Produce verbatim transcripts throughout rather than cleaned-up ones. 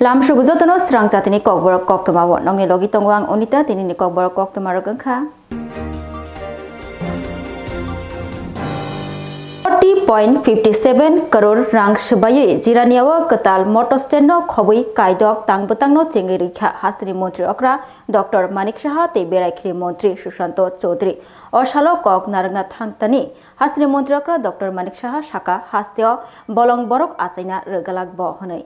Lamsugo jotono srang jatini kokborok koktwma o nongni logi tongo ang Onita, tinini kokborok koktwma rok wngkha. Forty point fifty seven crore rang swbaiwi Jirania o kwtal motor stand no khobwi kaidok tang bwtang no chengwi rwkha hasteni montri okra Doctor Manik Saha tei berai khiri montri Sushanto Chaudhary. O salo kok narwkna thangtani hasteni montri okra Doctor Manik Saha saka hasteo bolong borok achaina rwgalak bo hwnwi.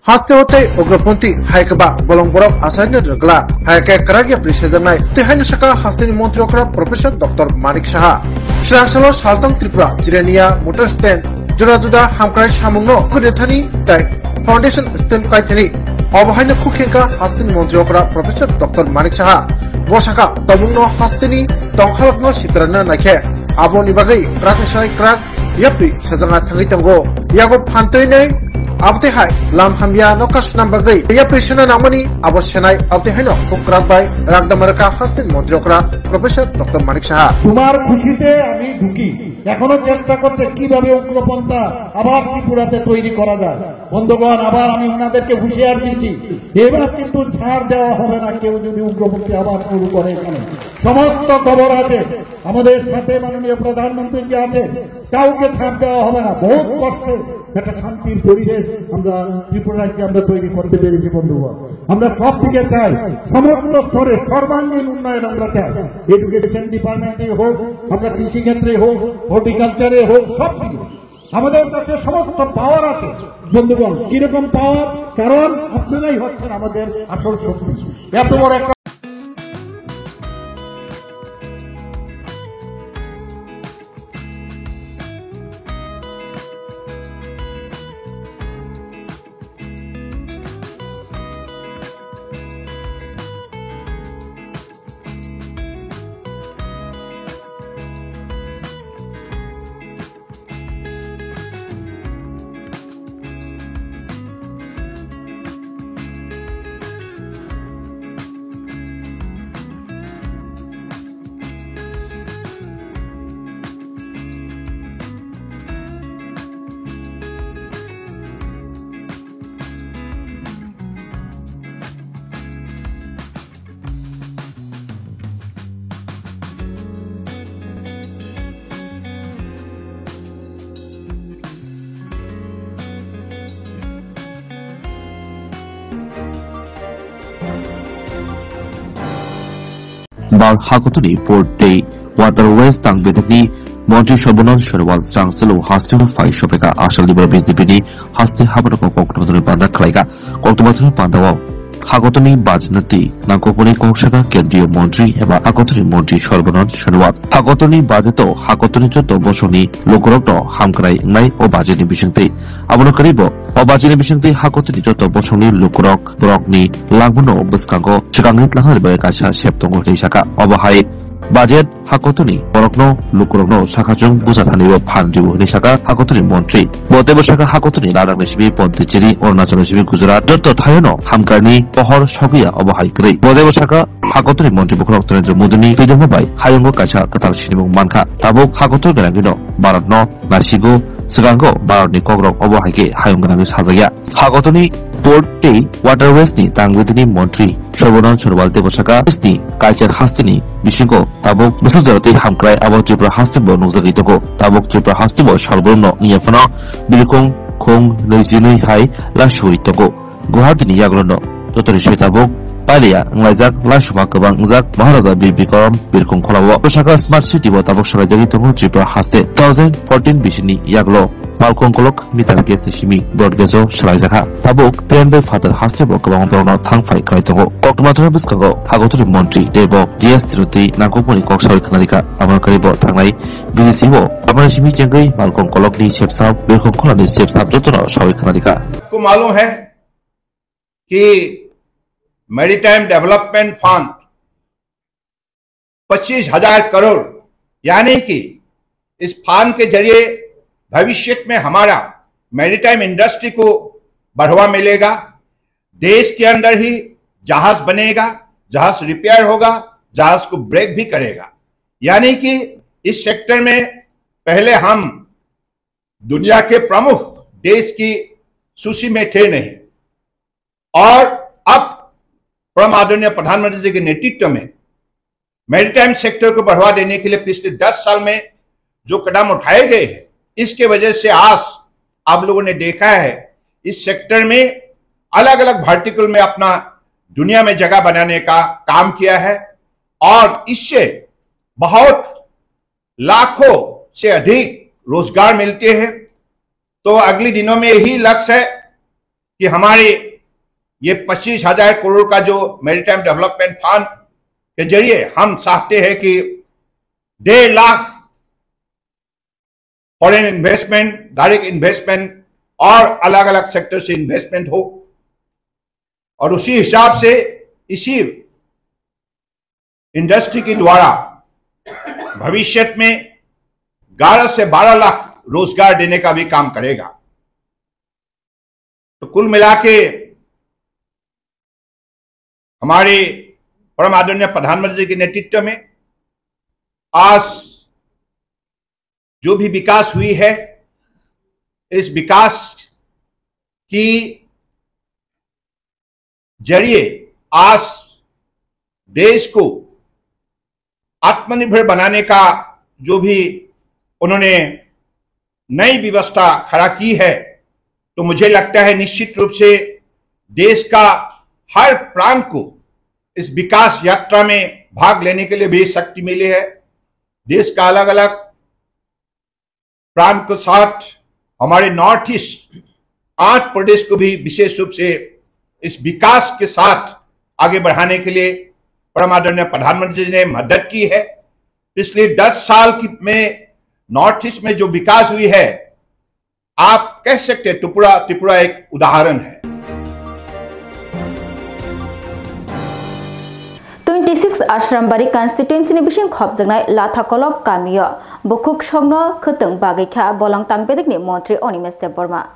Hasteo tei ugroponthi hai kwba bolong borok achaina rwgla hai khe kwrak yapri sejaknai tei haino saka hasteni montri okra Professor Doctor Manik Saha. Srang salo saltang Tripura Jirania motor stand juda juda hamkrai samungno kwrwithani tei foundation stone kaithani. Obo haino khukhengkha hasteni montri okra Professor Doctor Manik Saha. Bo saka tabukno hasteni tongkhalokno sitrana naikhe aboni bagwi kwrakni sai kwrak yapri sajangna thangwi tongo. Yago phantwi nei abotwi hai lam hamya no kasna bagwi yapri sena nangmani abo senai abotwi haino kwrak bai ragdama rwkha hasteni montri okra Professor Doctor Manik Saha. তোমার খুশিতে আমি ঢুকি। এখনো চেষ্টা করছে কিভাবে উগ্রপন্থা আবার ত্রিপুরাতে তৈরি করা যায়। বন্ধুগণ, আবার আমি ওনাদেরকে হুঁশিয়ার দিচ্ছি, এবার কিন্তু ছাড় দেওয়া হবে না। কেউ যদি উগ্রপন্থী আবার শুরু করে এখানে, সমস্ত খবর আছে, আমাদের সাথে মাননীয় প্রধানমন্ত্রী জি আছেন, কাউকে ছাড় দেওয়া হবে না। বহুত কষ্টে একটা শান্তির পরিবেশ আমরা ত্রিপুরা রাজ্যে আমরা তৈরি করতে পেরেছি বন্ধুগণ। আমরা সব দিকে চাই, সমস্ত স্তরে সর্বাঙ্গীন উন্নয়ন আমরা চাই। এডুকেশন ডিপার্টমেন্টে হোক, আমরা কৃষি ক্ষেত্রে হোক, হর্টিকালচারে হোক, সব দিকে আমাদের কাছে সমস্ত পাওয়ার আছে বন্ধুগণ। কিরকম পাওয়ার? কারণ আপনারাই হচ্ছেন আমাদের আসল শক্তি। এত বড় একটা Bar hakotoni port tei waterways tang bedekni montri Sarbanand Sonowal srang salo haste phai sophaikha. Asal dibra B J P ni haste haborok koktwma panda khlaikha. Koktwma pandao hakotoni bajna twi nangkukmani kok sakha kendriya montri eba hakotoni montri Sarbanand Sonowal. Hakotoni bajeto hakotoni joto bosongni lukurokno hamkrai wngnai o bajetni bisingtwi. Abono kwrwibo o bajetni bisingtwi hakotoni joto bosongni lukurok borokni langmano bwskango swkangwi tlangnani bagwi kaisa sep tongo hwnwi sakha. Obo hai budget hakotoni borokno lukurokno sakha chwng buja thani o phan rw hwnwi sakha hakotoni montri. Bo teibo sakha hakotoni Ladakh ni simi Pondicherry, Arunachal ni simi Gujarat joto thaiono hamkarni pohor sogwi ya obo hai kwrwi. Bo teibo sakha hakotoni montri bokhorok Narendra Modi ni twidulma bai hayungo kaisa kwtal sinimung mankha. Tabuk hakotor gwnangwino Bharat no nasigo, swkango Bharat ni kokrok obo hai khe hayung gwnangwi sajakya. Hakotorni port tei waterways ni tangwidini montri Sarbanand Sonowal teibo sakha, ni kaichar hasteni bisingo tabuk bwswk jora tei hamkrai abo Tripura haste bo nukjagwi tongo. Tabuk Tripura haste bo sal borokno wngya phano birkhung khung nwijinwi hai laisugwi tongo. Guwahati ni yagulono jotoni soi tabuk Pailiya wnglaijak, laisuma kwbang wngjak Maharaja Bir Bikram birkhung kholao. Bwsakha Smart City bo tabuk salaijagwi tongo Tripura haste. Two thousand fourteen bisini yagulo Malkhung kolok meter gas ni simi broad gas o salaijakha. Tabuk train bai phatar haste bo kwbangma borokno thang phai khlai tongo. Koktwma thani bwskango hakotorni montri tei bo D S Tirotwi nangkukmani kok sawi khwnarikha. Aboni kwrwi bo thangnai B D C o aboni simi chengwi Malkhung kolokni sepsap, birkhung kholani sepsap jotono sawi khwnarikha. आपको मालूम है कि maritime development fund पच्चीस हजार करोड़, यानी कि इस फंड के जरिए भविष्य में हमारा मैरीटाइम इंडस्ट्री को बढ़ावा मिलेगा। देश के अंदर ही जहाज बनेगा, जहाज रिपेयर होगा, जहाज को ब्रेक भी करेगा। यानी कि इस सेक्टर में पहले हम दुनिया के प्रमुख देश की सूची में थे नहीं, और अब परम आदरणीय प्रधानमंत्री जी के नेतृत्व में मैरीटाइम सेक्टर को बढ़ावा देने के लिए पिछले दस साल में जो कदम उठाए गए हैं, इसके वजह से आज आप लोगों ने देखा है, इस सेक्टर में अलग-अलग वर्टिकल में अपना दुनिया में जगह बनाने का काम किया है और इससे बहुत लाखों से अधिक रोजगार मिलते हैं। तो अगले दिनों में यही लक्ष्य है कि हमारे ये पच्चीस हजार करोड़ का जो मैरीटाइम डेवलपमेंट फंड के जरिए हम चाहते हैं कि डेढ़ lakh foreign investment, direct investment और अलग-अलग सेक्टर से इन्वेस्टमेंट हो और उसी हिसाब से इसी इंडस्ट्री के द्वारा भविष्य में ग्यारह से बारह लाख रोजगार देने का भी काम करेगा। तो कुल मिला के हमारे परम आदरणीय प्रधानमंत्री जी के नेतृत्व में आज जो भी विकास हुई है, इस विकास की जरिए आज देश को आत्मनिर्भर बनाने का जो भी उन्होंने नई व्यवस्था खड़ा की है, तो मुझे लगता है निश्चित रूप से देश का हर प्रांत को इस विकास यात्रा में भाग लेने के लिए भी शक्ति मिली है। देश का अलग-अलग प्रांत के साथ हमारे नॉर्थ ईस्ट आठ प्रदेश को भी विशेष रूप से इस विकास के साथ आगे बढ़ाने के लिए परम आदरणीय प्रधानमंत्री जी ने मदद की है। पिछले दस साल की में नॉर्थ ईस्ट में जो विकास हुई है, आप कह सकते हैं त्रिपुरा, त्रिपुरा एक उदाहरण है। Twenty six Ashram Bari constituency ni bising khopjaknai Lathakolok kamio bukhuk songno khwtwng bagwi kha, bolong tang bedekni montri Animesh Debbarma.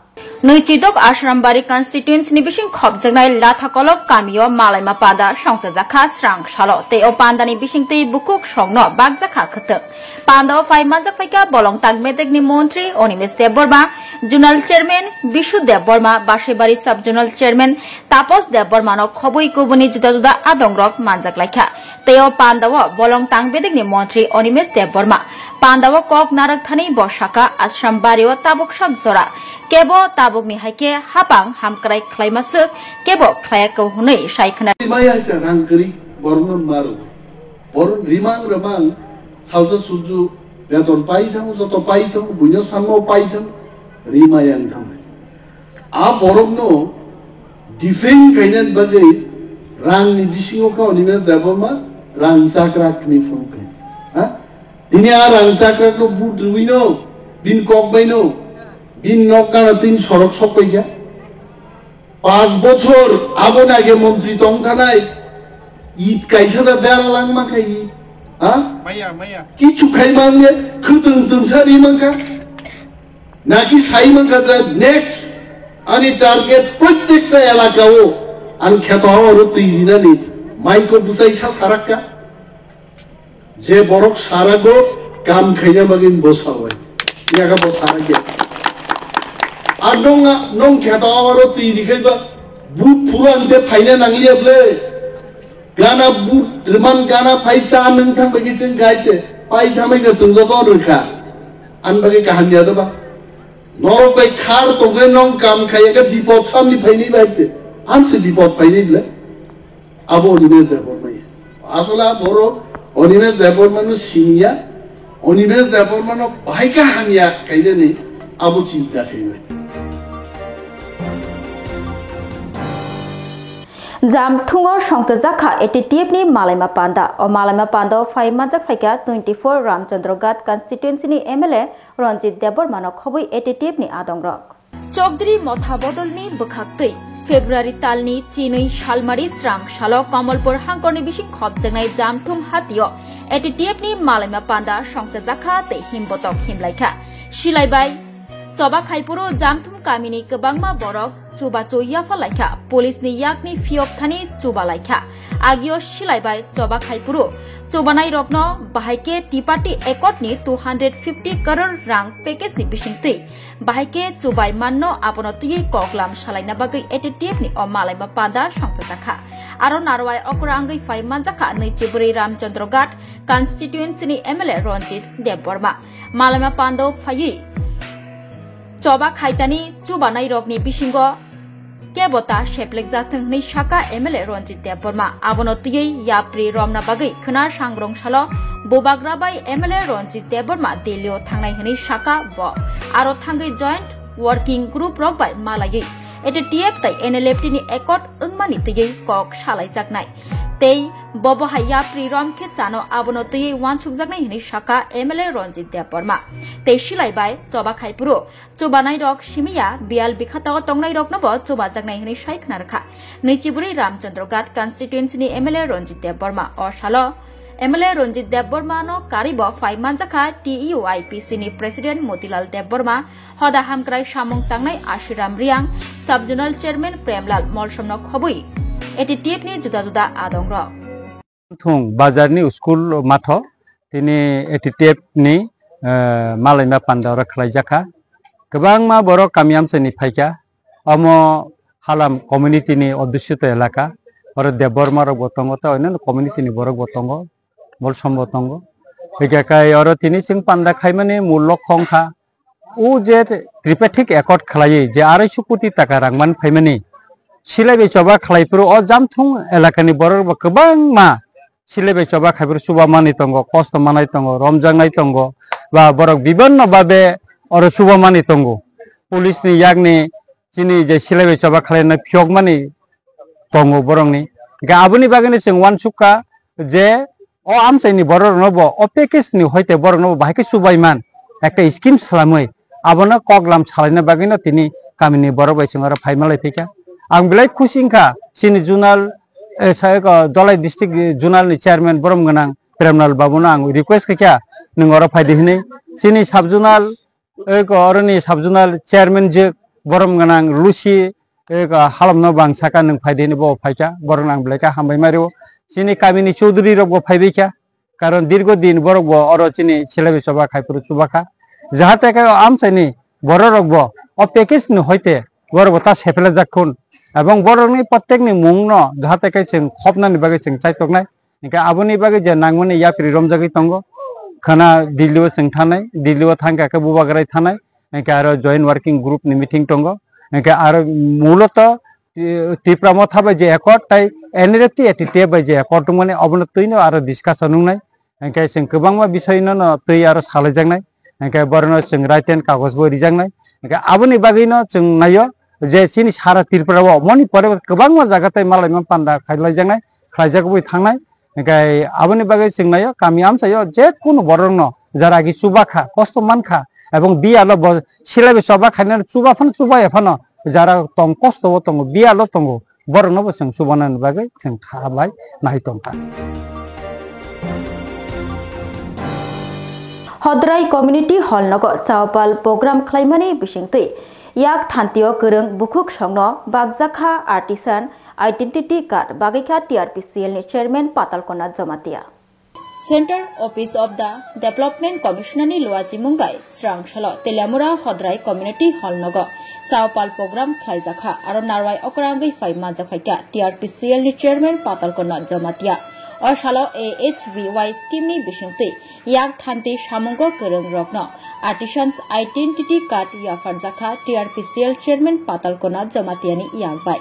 Nwichidok Ashram Bari constituency ni bising khopjaknai Lathakolok kamio malaima panda songtwjak kha srang salo, tei o pandani bisingtwi bukhuk songno bakjak kha khwtwng. Pandao phai manjak phaikha bolong tang bedekni montri Animesh Debbarma, zonal chairman Bishu Debbarma, Basaibari sub zonal chairman Tapos Debbarmano khobwi kubuni juda juda adongrok manjak laikha. Tei o pandao bolong tang bedekni montri Animesh Debbarma pandao kok narwk thani bo sakha, Ashram Bario tabuk sak jora, kebo tabukni hai khe hapang hamkrai khlaima swk, kebo khlaiya kho hwnwi sai khna. Maya cha rang kwrwi borokno maro. Borok rimang rimang salsa suju beton pai thango, joto pai thango, buino sanmo pai thango, rimai ang thango. A borokno defend khainani bagwi rangni bisingo kha Animesh Debbarma rang chakra kni phuru khe. Ha? Tini a rang chakra no but rwino, bin kok baino, bin nok kana tin sorok sok paikha. Panch bochor aboni age montri tong thanai, it kaisa da bera lang mankha it, ha? Maya, maya. Kichu khai mangye khwtwng twngsa ri mankha. Naki sai mankha je next ani target prottekta elaka o ang kheto oro twi rinani maiko bwsai sa sarakka. Je borok sarago kam khaina bagwi bo sawai. Yaga bo saragya. Ar nong, nong kheto oro twi rikhai ba but phuru ang te phaina nangliya ble. Gana but rwman gana phai cha nwng thang bagwi chwng gai te. Pai thamai ka chwng joto rwkha. An bagwi kaham ya da ba. Norok bai khar tongkhe nong kam khaiya khe bipod samni phaini bai te. An se bipod phaini ble. Abo Animesh Debbarma ya. Asole a borok Animesh Debbarma no siniya, Animesh Debbarma no bahai khe hamya khainani abo chinta khaimani. Jamthungo songtwjakha A T T F ni malaima panda. O malaima pandao phai manjak phaikha twenty four Ramchandra Ghat constituency ni M L A Ranjit Debbarma no khobwi A T T F ni adongrok. Chokdri motha bodolni bwkhaktwi February talni chinwi salmari srang salo Kamalpur hangkorni bising khopjaknai Jamthung hatio A T T F ni malaima panda songtwjakha tei himbotok himlaikha. Silaibai choba khaipuro Jamthung kamini kwbangma borok chubachu yapha laikha, police ni yakni phiyok thani chuba laikha. Agio silai bai choba khai phuru, chubanai rokno bahai khe Triparty Accord ni two hundred fifty crore rang package ni bisingtwi bahai khe chubai manno, abono twiwi koklam salaina bagwi A T T F ni o malaima panda songchajakha. Aro narwai okra wngwi phai manjakha Nwichiburi Ramchandra Ghat constituency ni M L A Ranjit Debbarma. Malaima pando phaiwi choba khaitani chubanai rokni bisingo kebo ta seplekjathwng hwnwi saka M L A Ranjit Debbarma. Abono twiwi yapri romna bagwi khwna sangrong salo bubagra bai M L A Ranjit Debbarma Delhi-o thangnai hwnwi saka bo. Aro thangwi joint working group rok bai malaiwi A T T F tai N L F T ni accord wngmani twiwi kok salaijaknai. Tei bobo hai yapri rom khe chano, abono twiwi uansukjaknai hwnwi saka M L A Ranjit Debbarma. Tei silai bai choba khai phuru chubanai rok simiya, biyal bikhatao tongnai rokno bo chubajaknai hwnwi sai khna rwkha Nwichiburi Ramchandra Ghat constituency ni M L A Ranjit Debbarma. O salo M L A Ranjit Debbarma no karwi bo phai manjakha T U I P C ni President Motilal Debbarma, hoda hamkrai samung tangnai Ashiram Riang, Sub Zonal Chairman Premlal Molsomno khobwi A T T F ni juda juda adong rok. Thung bazar ni school matho tini A T T F ni, eh, malaima panda oro khlai jakha. Kwbangma borok kami amchai ni phaikha. Omo Halam community ni adusito elaka. Oro Debbarma rok bo tongo, tei onno community ni borok bo tongo, Molsom bo tongo. Hingkhe kai oro tini chwng panda khaimani mul lok wngkha. O je Tripartite Accord khlaiwi je arai so koti taka rang man phaimani, silai bai choba khlai phuru o Jamthung elakani borok bo kwbangma silai bai choba khai phuru chuba mani tongo, kosto manai tongo, romjaknai tongo, ba borok bibinno babe oro chuba mani tongo. Police ni yakni chini je silai bai choba khlaina phiyok mani tongo borokni. Hingkhe aboni bagwino chwng uansukha je o amchaini borok rokno bo o package ni hoite borok no bo bahai khe chubai man, ekta scheme salamwi abono koklam salaina bagwi no tini kamini borok bai chwng oro phai malai phaikha. Ang belai khusi wngkha chini zonal, eh, sa-, eko Dholai district zonal ni chairman borom gwnang Premlal babu no ang request khaikha, nwng oro phaidi hinwi. Chini sub zonal eko oroni sub zonal chairman je borom gwnang Lucy, eko Halam no bang saka nwng phaidi hinwi bo phaikha, borok no ang belai khe hambai mario. Chini kamini chaudhuri rok bo phaibaikha, karon dirgo din borok bo oro chini silai bai choba khai phuru chubakha. Jahate khe o amchaini borok rok bo o package ni hoite borok bo ta sephela jak khun. Ebong borok ni prottek ni mung no jahate khe chwng khopnani bagwi chwng chaitoknai. Hingkhe aboni bagwi je nangmani yapri romjagwi tongo. Khana Delhi o chwng thanai, Delhi o thangkha khe bubagra thanai. Hingkhe aro joint working group ni meeting tongo. Hingkhe aro muloto Ti-, Tipra Motha bai je accord tai N R F T A T T F bai je accord tongmani obono twino aro discussion wngnai. Hingkhe chwng kwbangma bisai no, no twi aro salaijaknai. Hingkhe borokno chwng right hand kagoj bo rijaknai. Hingkhe aboni bagwino chwng naio je chini sara Tripura o moni pore kwbangma jaga tei malaima panda khailaijaknai, khlaijak bai thangnai. Hingkhe aboni bagwi chwng naio kami amchaio je kunu borokno jara agi chubakha, kosto mankha, ebong biyalo bo silai bai choba khainai chuba phano chuba ya phano jara tong kosto o tongo, biyalo tongo, borokno bo chwng chubanani bagwi chwng kha bai nai tongkha. Hodrai Community Hall nogo chawpal program khlaimani bisingtwi yak thantio kwrwng bukhuk songno bakjakha artisan identity card bagwikha T R P C L ni chairman Patalkona Jamatia. Central Office of the Development Commissioner ni luachimung bai srang salo Teliamura Hodrai Community Hall nogo chawpal program khlaijakha, aro narwai okrangwi phai manjakhaikha T R P C L ni chairman Patalkona Jamatia. O salo A H V Y scheme ni bisingtwi yak thanti samungo kwrwng rokno Artisans Identity Card yapharjakha T R P C L chairman Patalkona Jamatia ni yak bai.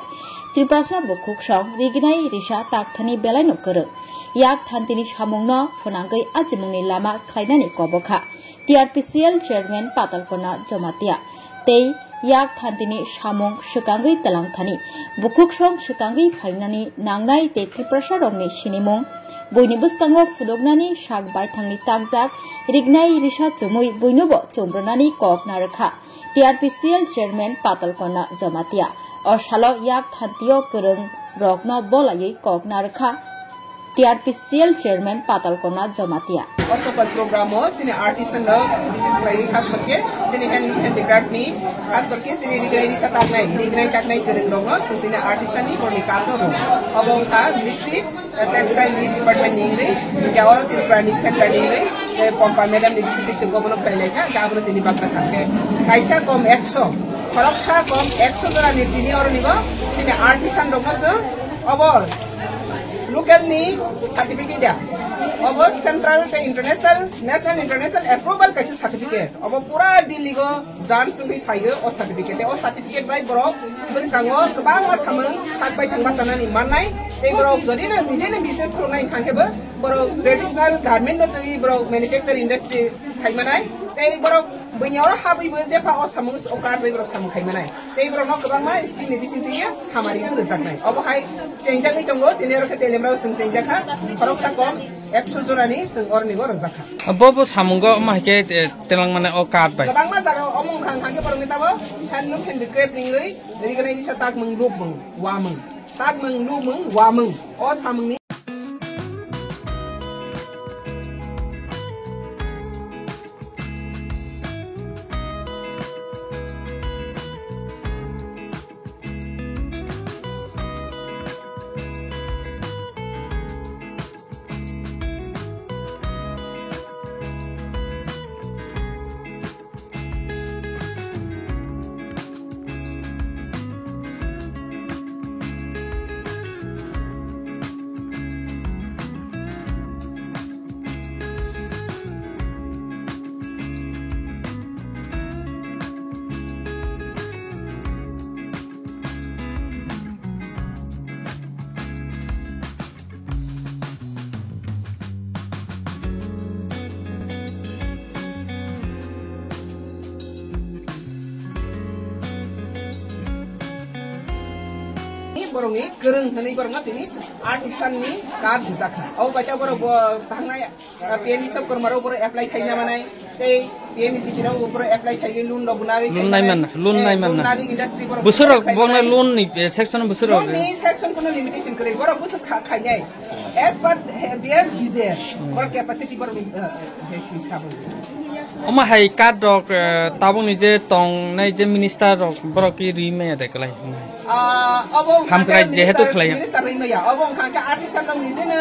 Tripura bukhuk song rignai risa takthani belaino kwrwng. Yak thantini samungno phwnangwi achimungni lama khlainani kobokha T R P C L chairman Patalkona Jamatia. Tei yak thantini samung swkangwi twlang thani bukhuk song swkangwi phainani nangnai tei Tiprasa rokni sinimung buini bwskango phunuknani sak baithangni takjak rignai risa chumui buinobo chumrwnani kok narwkha T R P C L chairman Patalkona Jamatia. O salo yak thantio kwrwng rokno bolaiwi kok narwkha T R P C L chairman Patalkona Jamatia. O Chopal program o chini artisan rok, bises khlai khas kor khe chini hand, handicraft ni, khas kor khe chini rignai risa taknai, rignai taknai kwrwng rok no chwng tini artisan ni borni culture rok. Obo wngkha mistri, eh, textile ni department ni wngwi, hwnkhe oro Tripura ni center ni wngwi, eh, Pompa madam ni bising twi chwng bono khlai lai kha, hwnkhe abono tini baksa kha khe kaisa kom ekso, khoroksa kom ekso jora ni tini oro ni bo chini artisan rok no chwng obo local ni certificate ya, obo central tei international, national international approval kaisa certificate. Obo pura Delhi go jan sungwi phaiyo o certificate. O certificate bai borok bwskango kwbangma samung sak bai thangma chanani mannai. Tei borok jodi no nije no business khuluknai thang khe bo borok traditional garment no twi borok manufacture industry khai manai. Tei borok buini oro habwi bo jepha o samung o card bai borok samung khai manai. Tei borokno kwbangma scheme ni bising twi hamari bo rwjaknai. Obo hai chengjagwi tongo, tini oro khe telemrao chwng chengjak kha, khoroksa kom ekso jorani chwng oroni bo rwjak kha. Bo bo samungo ma hai khe, eh, telang mane o card bai. Kwbangma jaga o mung khang khang khe borokni tabo handloom handicraft ringwi rignai bisa takmung lukmung wamung. Takmung lukmung wamung. O samungni Ni borokni kwrwng hwnwi borokno tini artisan ni card rijak kha. Abo bai khe borok bo thangnai, ah, P M E Vishwakarma rok borok apply khaina manai, tei P M E G P rok borok apply khaiwi loan rok bwnagwi Loan nai manna, loan nai manna. Buswk rok bongna loan ni, eh, section buswk rok. Loan ni section kuno limitation kwrwi, borok buswk kha-, khainai. As per, eh, their desire, borok capacity borok ni, eh, eh, hisabo. Omo hai card rok, eh, tabuk ni je tong nai je minister rok borok ki ri maya de kwlai. Ah, obo Hamkrai jehetu khlai. Minister ri maya. Obo wngkha khe artisan rok ni je no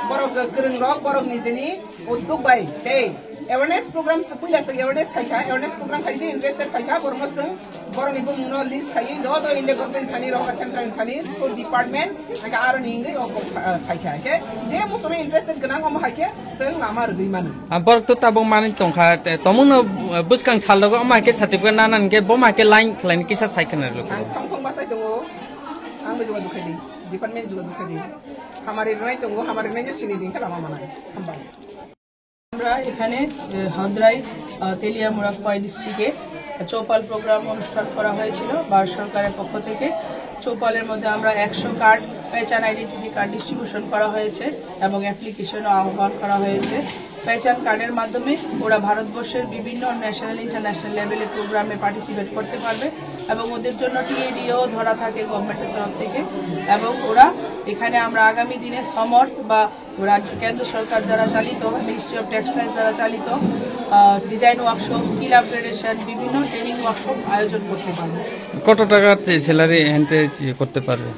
borok kwrwng rok borok ni je ni uddog bai tei awareness program se puila se awareness khai kha, awareness program khai se interested khai kha borok no swng. Borokni bumungno list khaiwi joto India government thani, rogo central thani, food department, hake aroni hingwi o kok, ah, khaikha. Hake je muchungno interested gwnang omo haikhe chwng lama rwgwi mano. Ah, borok to tabuk manwi tongkha, te tomungno, ah, bwskang salrogo omo haikhe certificate nana hinkhe bo haikhe line khlaini kisa sai khna rwkha. Ang thong thong bachai tongo, ang bai jogajog khaidi, department jogajog khaidi. Hamari rwnai tongo, hamari rwnai no sini din khe lama manai. Hambai. আমরা এখানে, এ, হাবড়ায়, আ, তেলিয়ামুড়া খোয়াই ডিস্ট্রিক্টে চৌপাল প্রোগ্রাম অনুষ্ঠান করা হয়েছিল ভারত সরকারের পক্ষ থেকে। চৌপালের মধ্যে আমরা একশো কার্ড, পেহচান আইডেন্টিটি কার্ড ডিস্ট্রিবিউশন করা হয়েছে এবং অ্যাপ্লিকেশনও আহ্বান করা হয়েছে। পেহচান কার্ডের মাধ্যমে ওরা ভারতবর্ষের বিভিন্ন ন্যাশনাল, ইন্টারন্যাশনাল লেভেলে প্রোগ্রামে পার্টিসিপেট করতে পারবে এবং ওদের জন্য টিএডিও ধরা থাকে গভর্নমেন্টের তরফ থেকে এবং ওরা এখানে আমরা আগামী দিনে সমর বা রাজ্য, কেন্দ্র সরকার দ্বারা চালিত, মিনিস্ট্রি অফ টেক্সটাইলস দ্বারা চালিত, আহ, ডিজাইন ওয়ার্কশপ, স্কিল আপগ্রেডেশন, বিভিন্ন ট্রেনিং ওয়ার্কশপ আয়োজন করতে পারবো। কত টাকা স্যালারি এখান থেকে ইয়ে করতে পারবে?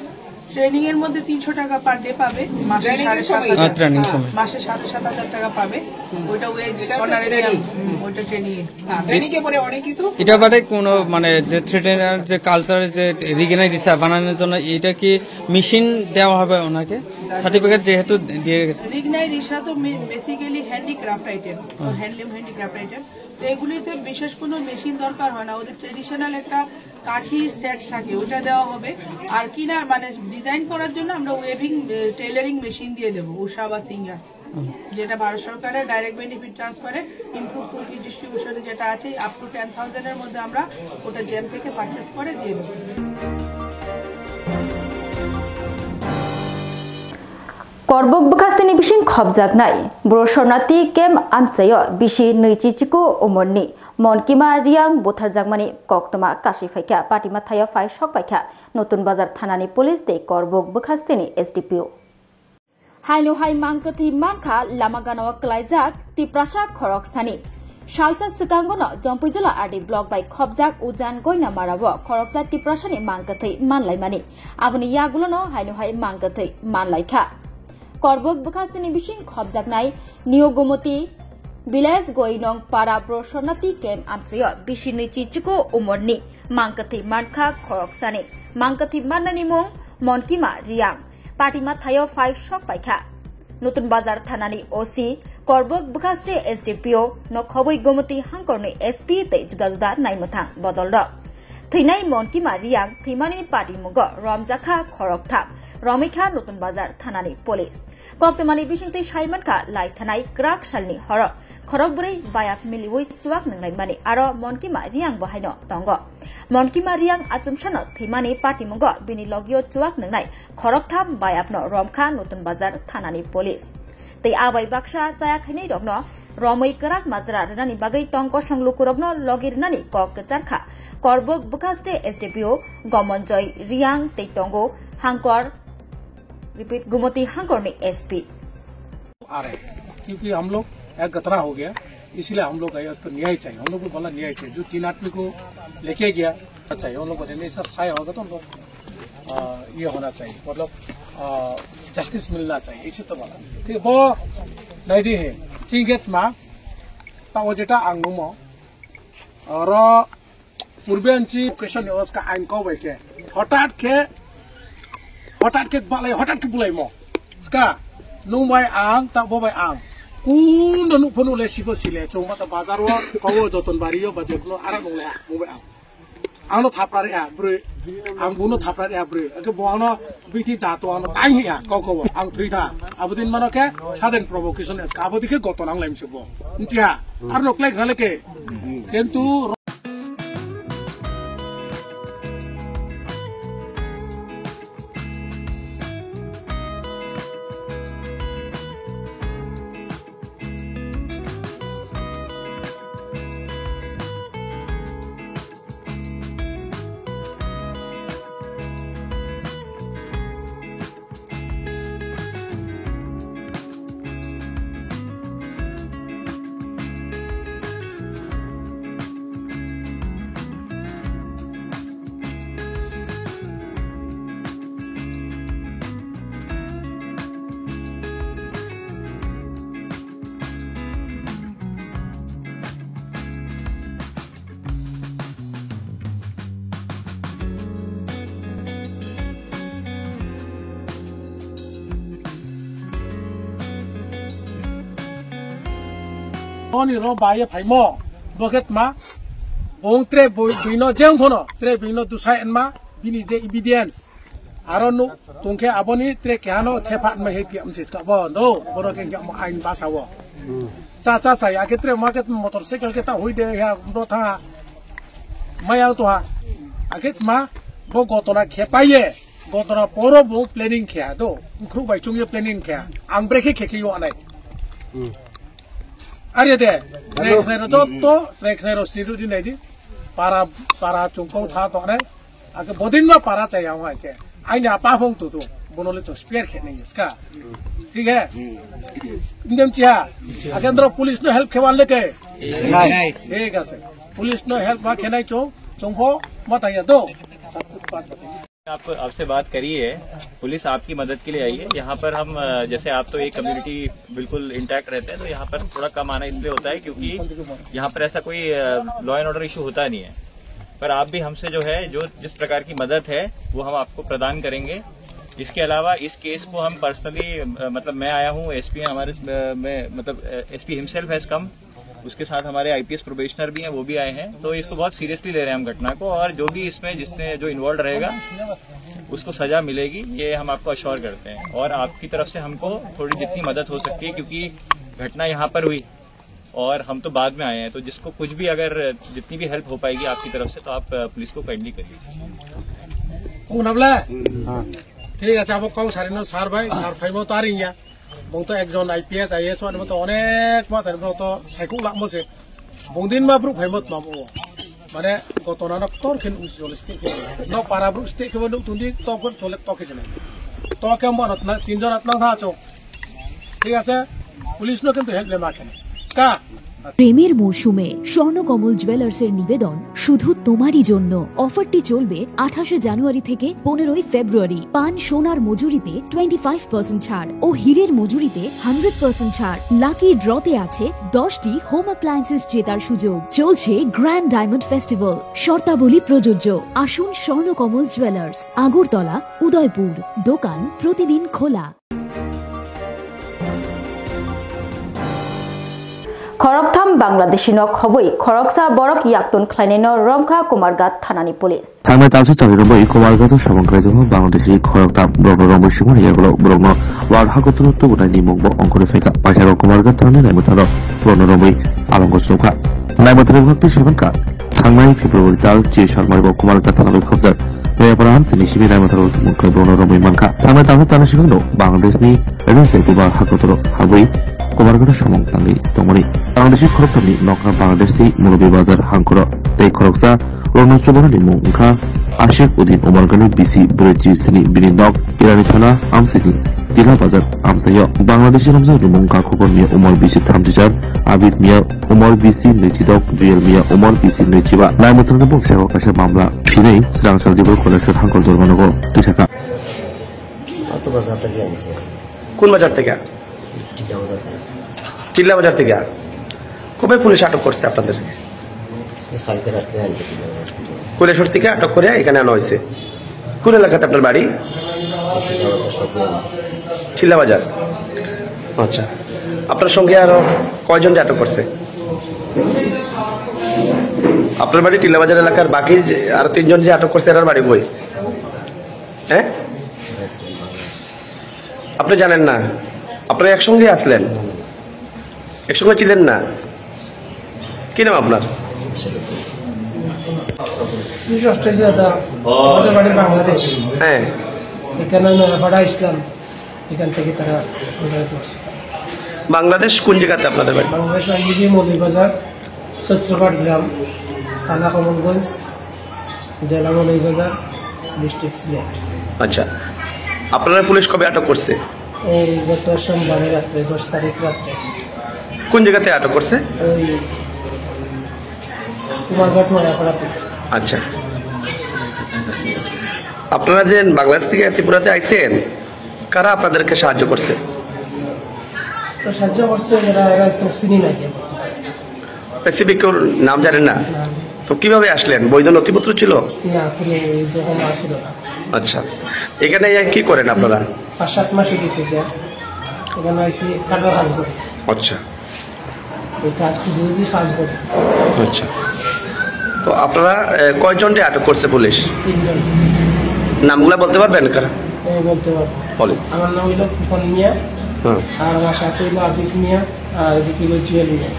ট্রেনিং এর মধ্যে তিনশো টাকা পার ডে পাবে, মাসে ট্রেনিং সাড়ে সাত সময়। হাজার, আহ, ট্রেনিং হ্যাঁ, সময়। মাসে সাড়ে সাত হাজার টাকা পাবে। হুম। ওইটা ওয়েজ এটা হচ্ছে অনারেরিয়াম, ট্রেনিং। হুম, ওইটা ট্রেনিং এ। হ্যাঁ, ট্রেনিং এ পরে অনেক কিছু। এটা বাদে কোনো মানে যে থ্রেডেনার যে কালচারে যে রিগেনাই রিসা বানানোর জন্য এটা কি মেশিন দেওয়া হবে ওনাকে? সার্টিফিকেট যেহেতু দিয়ে গেছে। রিগনাই রিসা তো মে-, বেসিক্যালি হ্যান্ডিক্রাফট আইটেম, হুম। Handloom handicraft item. তো এগুলিতে বিশেষ কোনো মেশিন দরকার হয় না, ওদের ট্রেডিশনাল একটা কাঠির সেট থাকে, ওটা দেওয়া হবে। আর কিনা মানে ডিজাইন করার জন্য আমরা ওয়েভিং, এ, টেইলারিং মেশিন দিয়ে দেবো, উষা বা সিঙ্গার। হুম। যেটা ভারত সরকারের ডাইরেক্ট বেনিফিট ট্রান্সফারে ইমপ্রুভ কুর্তি ডিস্ট্রিবিউশনে যেটা আছে, আপ টু টেন থাউজেন্ডের মধ্যে আমরা ওটা জেম থেকে পারচেস করে দিয়ে দেবো। Korbuk bwkhasteni bising khopjaknai bro Sornati camp amchaio bisi nwichi chiku umorni Monkima Riang butharjakmani koktwma kasui phaikha, patima thaio phai sok paikha Notun Bazar thanani police tei Korbuk bwkhasteni S D P O. Haino hai mangkwthwi mankha lama gana-o klaijak Tiprasa khoroksani. Salsa swkango no Jompuijala R D block bai khobjak Ujan Goinamara-o khoroksa Tiprasani mangkwthwi manlaimani. Aboni yagulo no haino hai mangkwthwi manlaikha. Korbok bwkhasteni bising khobjaknai New Gomoti village Goinong para Brosonati camp amchaio bisi nwichi chuko umorni mangkwthwi mankha khoroksani. Mangkwthwi mannani mung Monkima Riang. Patima thaio phai sok paikha. Nutun Bazar thanani O C, Korbok bwkhaste S D P O, nokhobwi Gomoti hangkorni S P tei juda juda naimwthang bodolrok. Thwinai Monkima Riang thwimani patimungo romjakha khoroktham, romwikha Nutun Bazar thanani police. Koktwmani bisingtwi saimankha lai thanai kwrak salni horo khorokbrwi bayap miliwi chuak nwnglaimani aro Monkima Riang bo haino tongo. Monkima Riang achomsano thwimani patimungo bini logio chuak nwngnai khoroktham bayapno romkha Nutun Bazar thanani police. Tei abai baksa chaya khainairokno romwi kwrak majra rwnani bagwi tong kosong lukurokno logi rwnani kok kwcharkha Korbok bwkhaste S D P O Gomonjoy Riang tei tongo Hangkor, repeat, Gumoti Hangkorni S P. आ रहे हैं, क्योंकि हम लोग एक गतरा हो गया, इसीलिए हम लोग का एक तो न्याय चाहिए, हम लोग को बोला न्याय चाहिए। जो तीन आदमी को लेके गया, चाहिए, उन लोग को देने सर साय होगा तो हम लोग, आ, ये होना चाहिए, मतलब, आ, जस्टिस मिलना चाहिए, इसे तो बोला। ठीक है, वो नहीं दी है, ठीक है, मा, ता वो जेटा आंगुमो, और Purbe ang chi question ni oska ain kau bai khe. Hotat khe, hotat khe balai, hotat khe bulai mo. Ska, nung bai ang, ta bo bai ang. Kun do nuk phonu le sibo sile, chong mata bazar wo, kau wo joton bari yo, ba jekno ara nung le, nung bai ang. Ang no thapra re ya, bro. Ang buno thapra re ya, bro. Ke bo ano Biti da to ano tang hi ya, kok ko ang thui tha. Abo din mano khe sudden provocation es ka, abo dikhe goto nang laim se bo. Nchi ha, ar no klek na leke. Kintu Oni ro baye phaimo, boket ma, bong tre bui, buino jeng phono, tre buino dusai enma, bini je evidence. Aro nuk tungkhe aboni tre kehano thepha ma he tiam sis ka bo do, bono ke jamo ain basa wo. Cha cha cha ya ke tre ma ke motorcycle ke ta hui de ya do tha. Ma ya to ha. Ake ma bo gotona khe paye. Gotona poro bo planning khe do. Khru bai chung ye planning khe. Ang brekhe khe khe yo anai. Are de. Snek snek ro jotto, snek snek ro stiru di nai di. Para para chungkong tha to anai. Ake bodin no para chaya wng ke. Aini apa hong tu tu. Bono le chos pier khe nai ska. Thik hai? Indem chia. Ake andro police no help khe wan le ke. Nai. Thik ase. Police no help ma khe nai chong. Chong pho ma ta ya do. आपको, आपसे बात करी है, पुलिस आपकी मदद के लिए आई है। यहाँ पर हम, अ, जैसे आप तो एक कम्युनिटी बिल्कुल इंटैक्ट रहते हैं, तो यहाँ पर थोड़ा कम आना इसलिए होता है क्योंकि यहाँ पर ऐसा कोई, अ, लॉ एंड ऑर्डर इशू होता नहीं है। पर आप भी हमसे जो है, जो जिस प्रकार की मदद है, वो हम आपको प्रदान करेंगे। इसके अलावा इस केस को हम पर्सनली, अ, मतलब मैं आया हूँ, एसपी हमारे, अ, मैं, मतलब, अ, एसपी हिमसेल्फ हैज कम, उसके साथ हमारे आईपीएस प्रोबेशनर भी हैं, वो भी आए हैं। तो इसको बहुत सीरियसली ले रहे हैं हम घटना को, और जो भी इसमें जिसने, जो इन्वॉल्व रहेगा, उसको सजा मिलेगी, ये हम आपको अश्योर करते हैं। और आपकी तरफ से हमको थोड़ी जितनी मदद हो सकती है, क्योंकि घटना यहाँ पर हुई और हम तो बाद में आए हैं, तो जिसको कुछ भी, अगर जितनी भी हेल्प हो पाएगी आपकी तरफ से, तो आप, अ, पुलिस को काइंडली करिए। Kung nabla? Thik ase, abo kau sari no sar bai, sar phaimo to aring ya. Bung to ekjon I P S, I A S wani to onek ma tani bro to saikuk lakmo se. Bung din ma bro phaimo tma bo. Mane gotona no ktor khin usi chole stik khe. No para bro stik khe bo nuk tundi to khe chole to khe jene. To khe mo na tinjon atna tha chok. ঠিক আছে, police no কিন্তু হেল্প নেমা কেন কা প্রেমের মরশুমে স্বর্ণকমল জুয়েলার্সের নিবেদন শুধু তোমারই জন্য। অফারটি চলবে আঠাশে জানুয়ারি থেকে পনেরোই ফেব্রুয়ারি। পান সোনার মজুরিতে টোয়েন্টি ফাইভ পার্সেন্ট ছাড় ও হীরের মজুরিতে হান্ড্রেড পার্সেন্ট ছাড়। লাকি ড্রতে আছে দশটি হোম অ্যাপ্লায়েন্সেস জেতার সুযোগ। চলছে গ্র্যান্ড ডায়মন্ড ফেস্টিভ্যাল, শর্তাবলী প্রযোজ্য। আসুন স্বর্ণকমল জুয়েলার্স, আগরতলা, উদয়পুর। দোকান প্রতিদিন খোলা। Khoroktham Bangladeshi no khobwi khoroksa borok yaktun khlainaino romkha Kumarghat thanani police. Thangnai talsa chari romwi Kumarghat o samung khlai tongo Bangladeshi khoroktham. Borokno romwi sumani yagulo borokno World Hakotoro tubunaini mungbo ongkhorwi phaikha. Paitharo Kumarghat thangnai naimwthangno borokno romwi alongo chukha. Naimwthangno tei sebankha. Thangnai February tal chi salmaribo Kumarghat thangnai khobjak. Nayapara hamsini simi naimwthangno mungkhai borokno romwi mankha. Thangnai talsa chari sikangno Bangladeshni Rajya Bubar Hakotoro habwi Kumarghat samung tangwi tongmani. Bangladeshi khoroktham ni nokha Bangladesh ni Mulubi Bazar hangkoro tei khoroksa Rona Chubana ni mung wngkha Ashik Udin Umargani bisi brwi chi sini bini nok Irani thana amsini Tila Bazar amsayo. Bangladeshi romjak ni mung wngkha Khokor Mia Umar bisi thamchi char, Abid Mia Umar bisi nwichi dok, Juyel Mia Umar bisi nwichi ba. Naimwthang ni bung sego kaisa mamla phinai Srang Saldibor Kolesor hangkor dormanogo tisaka. কত বাজার থেকে আনছে? কোন বাজার থেকে? টিলা বাজার থেকে। টিলা বাজার থেকে। কবে পুলিশ আটক করছে আপনাদের? কালকে রাত্রে আনছে টিলা বাজার থেকে। কৈলাসহর থেকে আটক করে এখানে আনা হয়েছে। কোন এলাকাতে আপনার বাড়ি? টিলা বাজার সব। টিলা বাজার। আচ্ছা। আপনার সঙ্গে আরো কয়জনকে আটক করছে? আপনার বাড়ি টিলা বাজার এলাকার বাকি যে আরো তিনজন যে আটক করছে, এনার বাড়ি কই? হ্যাঁ? আপনি জানেন না? আপনারা একসঙ্গে আসলেন? একসঙ্গে ছিলেন না? কি নাম আপনার? বিশেষ হচ্ছে যে দাদা, আমাদের বাড়ি বাংলাদেশ। হ্যাঁ। এখানে নয়াপাড়া ইসলাম, এখান থেকে তারা অর্ডার করছে। বাংলাদেশ কোন জায়গাতে আপনাদের বাড়ি? বাংলাদেশ আইডি মৌলভীবাজার, সত্যঘাট গ্রাম, থানা কমলগঞ্জ, জেলা মৌলভীবাজার, ডিস্ট্রিক্ট সিলেট। আচ্ছা, আপনারা পুলিশ কবে আটক করছে? এই গত সোমবারে রাত্রে, দশ তারিখ রাত্রে। কোন জায়গাতে আটক করছে? ওই কুমারঘাট নয়াপাড়া থেকে। আচ্ছা, আপনারা যে বাংলাদেশ থেকে ত্রিপুরাতে আইছেন, কারা আপনাদেরকে সাহায্য করছে? তো সাহায্য করছে এরা, এরা তো চিনি না। স্পেসিফিক কেউ নাম জানেন না? না। তো কিভাবে আসলেন? বৈধ নথিপত্র ছিল? না, কোনো এই রকম আসছিল না। আচ্ছা, এখানে কি করেন আপনারা? পাঁচ সাত মাস হয়ে গেছে যে এখানে আইসি কাটার কাজ করে। আচ্ছা। এই কাজ খুঁজে খুঁজে কাজ করে। আচ্ছা, তো আপনারা এ, কয়জনকে আটক করছে পুলিশ? তিনজন। নামগুলা বলতে পারবেন কারা? হ্যাঁ, বলতে পারবো। বলেন। আমার নাম হইল ফুকন মিয়া, হুম। আর আমার সাথে হইল আবিদ মিয়া, আর এদিকে হইল জুয়েল মিয়া।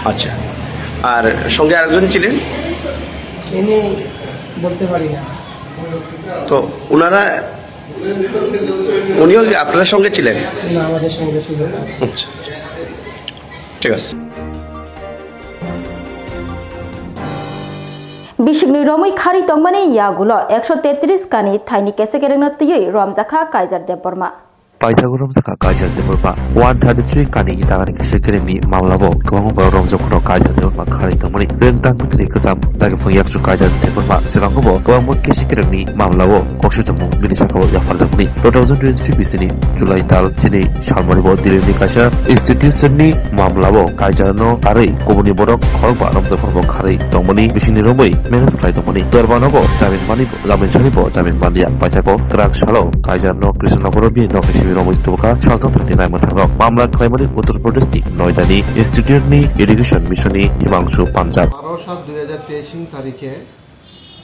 আচ্ছা, আর সঙ্গে আরেকজন ছিলেন? এনে বলতে পারি না। তো ওনারা, উনিও কি আপনার সঙ্গে ছিলেন? না, আমাদের সঙ্গে ছিল না। আচ্ছা, ঠিক আছে। Bisikni romwi kharwi tongmani yagulo ekso tetris kani thaini kese kerengno twiwi romjakha Kaijar Debbarma. Paithago romjakha Kaijar Debbarma. One thirty three kani itagani kese kerengni mamlao kwbangma borok romjak phano Kaijar Debbarma kharwi tongmani. Rwng tang bwtwrwi kwcham dagi phung yakchu Kaijar Debbarma swkango bo kwbangma kese kerengni mamlao kokse tongmung bini sakao yapharjakmani. Two thousand twenty-three bisini July tal chini salmari bo Delhi ni kaisa institution ni mamlao Kaijar no karwi kubuni borok khorokba romjak phano bo kharwi tongmani bisini romwi manage khlai tongmani. Debbarma no bo jamin mani Jamin sani bo jamin manliya. Paithakgo kwrak salo Kaijar no Krishnanagar o bini nokni simi romwi tubukha salthang thani naimwthang rok. Mamla khlaimani Uttar Pradesh ni Noida ni Institute ni Education Mission ni Himangshu Panchal. বারো সাত দুই হাজার তেইশ ইং তারিখে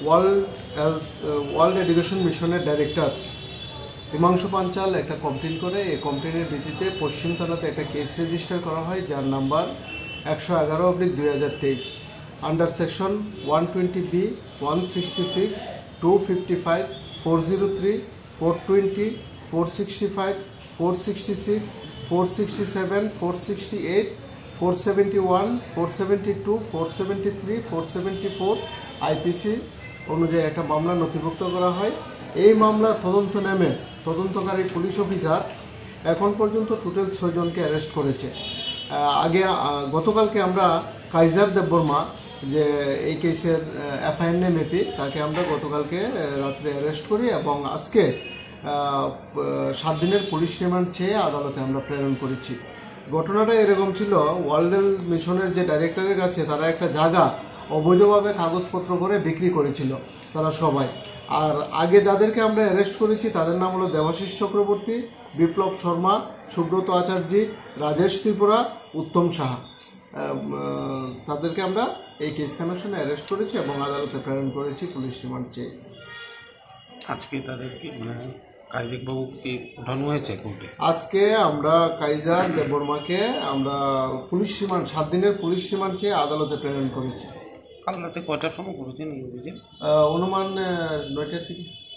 world health, আহ, world education মিশনের ডাইরেক্টর হিমাংশু পাঞ্চাল একটা কমপ্লেন করে। এই কমপ্লেনের ভিত্তিতে পশ্চিম থানাতে একটা কেস রেজিস্টার করা হয়, যার নাম্বার একশো এগারো অব্লিক দুই হাজার তেইশ, under section one twenty B, one sixty six, two fifty five, four zero three, four twenty, four sixty five, four sixty six, four sixty seven, four sixty eight, four seventy one, four seventy two, four seventy three, four seventy four IPC অনুযায়ী একটা মামলা নথিভুক্ত করা হয়। এই মামলার তদন্ত নেমে তদন্তকারী পুলিশ অফিসার এখন পর্যন্ত টোটাল ছয় জনকে অ্যারেস্ট করেছে। আহ, আগে, আহ, গতকালকে আমরা কাইজার দেববর্মা, যে এই কেসের, আহ, এফআইআর নেম এপি, তাকে আমরা গতকালকে, আহ, রাত্রে অ্যারেস্ট করি এবং আজকে, আহ, প-, সাত দিনের পুলিশ রিমান্ড চেয়ে আদালতে আমরা প্রেরণ করেছি। ঘটনাটা এরকম ছিল, ওয়ার্ল্ড হেলথ মিশনের যে ডাইরেক্টরের কাছে তারা একটা জায়গা অবৈধভাবে কাগজপত্র করে বিক্রি করেছিল তারা সবাই। আর আগে যাদেরকে আমরা অ্যারেস্ট করেছি তাদের নাম হলো দেবাশিস চক্রবর্তী, বিপ্লব শর্মা, সুব্রত আচার্য, রাজেশ ত্রিপুরা, উত্তম সাহা। আহ, উম, তাদেরকে আমরা এই কেস কানেকশনে অ্যারেস্ট করেছি এবং আদালতে প্রেরণ করেছি পুলিশ রিমান্ড চেয়ে। আজকে তাদেরকে, মানে, কাইজার বাবু কি উঠানো হয়েছে কোর্টে? আজকে আমরা কাইজার দেববর্মাকে আমরা পুলিশ রিমান্ড, সাত দিনের পুলিশ রিমান্ড চেয়ে আদালতে প্রেরণ করেছি। কাল রাতে কয়টার সময় করেছেন এই অভিযান? আহ, অনুমান, আহ, নয়টার দিকে।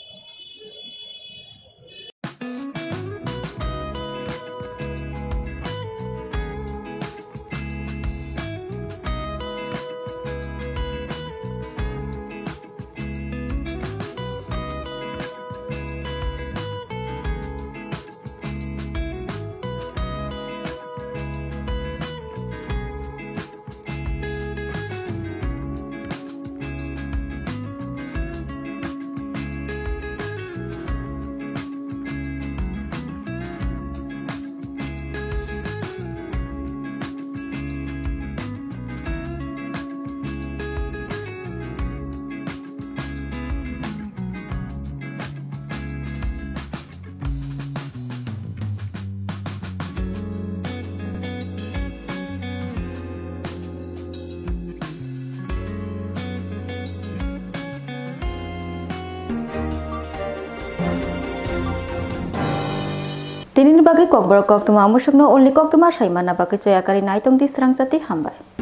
Tinini bagwi kokborok koktwma, mwswkno ulni koktwma saimana bagwi choya kari naitongdi srangchati, hambai.